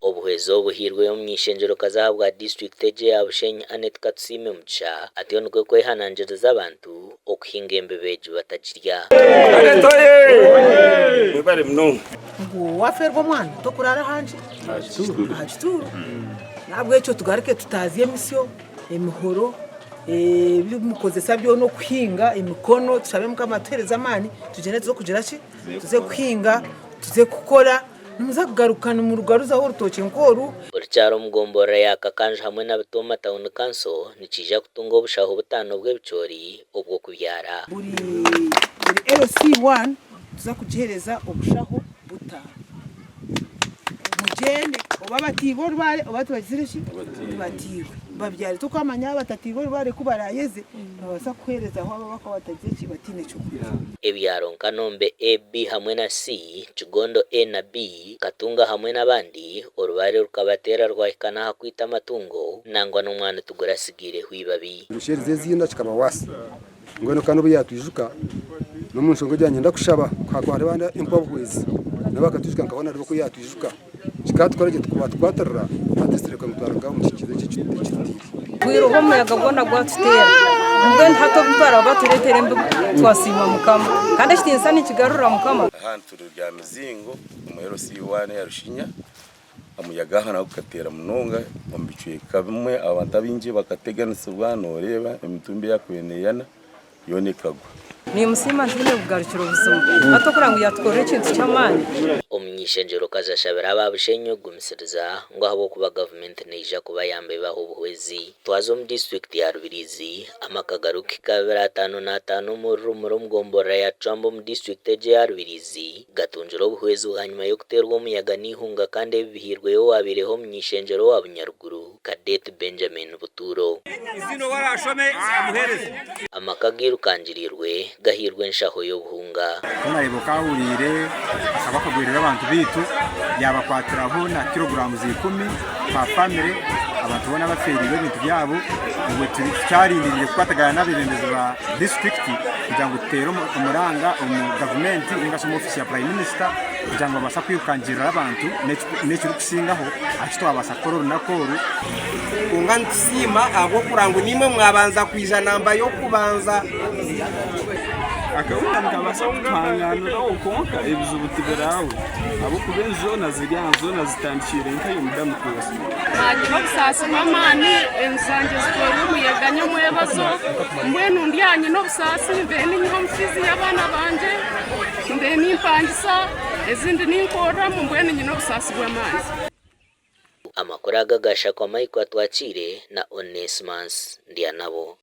Obuhwezi obu buhairweyo omuny'eishengyerokazi ahabwa disiturikiti egi eya Bushenyi Annet Katusiime Mugisha atyo nikwo kwehanangiriza abantu okuhinga embibo egi batagirya. Ngu wafeerwa omwana tokuraara aha nki? Aha kituuro. Nahabwekyo tugaruke tutazye emisyo, emihoro, ebi mukozesa byona okuhinga, emikono, tushabe Mukama atuhereze amaani tugyende tuze kugira ki? Tuze kuhinga, tuze kukora, nimuza kugaruka nimurugaruzaho orutookye nk'oru. Buri kyaro omu gomborora ya Kakanja hamwe na Bitooma Town Council nikiija kutunga obushaho butaano bw'ebicoori obw'okubyara. Buri LC one Tuza kugihereza obushaho butaano. Mugyende oba batiirwe orubare oba tibagizire ki? Tibatiirwe. Babyare tokamanya aba batatiirwe orubare ku barayeze nibabaasa kuherezaho abo abakuba batagizire ki? Bataine ky'okurya. Ebyaro nka Nombe A, B hamwe na C, Kigondo A na B, Katunga hamwe n'abandi, orubare rukabateera rwahika n'aha kwita amatungo nangwa n'omwana tigurasigiireho eibabi. Rusherize eziina kikaba worse. Mbwenu kandi obu yaatwijuka, n'omu nshonga egyo niinyenda kushaba ku haakuba hariho abandi empabwezi nabo bakatwijuka nka hoona oku yaatwijuka, kikaatukora gye tukatukwatirira at least tureebe ngu twaruga omu kizibu eki ekitutiire. Obwire obu omuyaga gwona gwatuteera mbwenu hati obu baraba batureetera embibo twasiima Mukama kandi ekitiinisa nikigarura Mukama. Aha nituri rya mizingo omu LC one eya Rushinya. Omuyaga aha nagwo gukateera munonga omu bicweka bimwe abantu abaingi bakateganisibwa noreeba emitumbi eyakubaire neyana yoona ekagwa. Nimusiima ntaine bugarukiro buzima hati okureba ngu yatukorera ekintu ky'amaani. Omuny'eishengyero-kazi ashabire aba Bushenyi okugumisiriza ngu ahabw'okuba gavumenti neija kubayamba ebahe obuhwezi. Twaza omu disiturikiti ya Rubirizi, amaka garikuhika 255 omuri Rumuri omu gomborora ya Kicwamba omu disiturikiti egi eya Rubirizi gatungire obuhwezi bwanyima y'okuteerwa omuyaga n'eihunga kandi ebi bihairweyo owaabaireho omuny'eishengyero owa Bunyaruguru, Cadet Benjamin Butuuro. Amaka agairukangiriirwe gahairwe enshaho y'obuhunga. Ku nareeba oku ahuriire akaba akagwerire abantu baitu yabakwatiraho na kiloguramuzi ikumi per family abantu boona abafeereirwe ebintu byabo obwe tukyarindirire kukwatagana n'abebembezi ba disiturikiti kugira ngu tuteere omuranga omu gavumenti ningashi omu ofiisi ya prime minister kugira ngu babaase kwirukangirira abantu n'ekirikusingaho aha ki twabaasa kukora orunaku oru. Kwonka nitusiima ahabw'okurora ngu niimwe mwabanza kwija namba y'okubanza. Akahunga nikabaasa kutuhanganiraho kwonka ebizibu tibiraawe ahabw'okuba enju zoona ziri aha zoona zitandikiire nkahi omu Damukuusi. Naagira obusaasi bw'amaani, enju zangye zitweirwe omuyaga nyomwebazo, mbwenu ndi aha nyine obusaasi mbaire ninyiha omu fiizi y'abaana bangye, mbaire nimpangisa, ezindi ninkoreramu mbwenu nyine obusaasi bw'amaani. Amakuru aga gashakwa Michael Atwakiire na Onesmus Ndyanabo.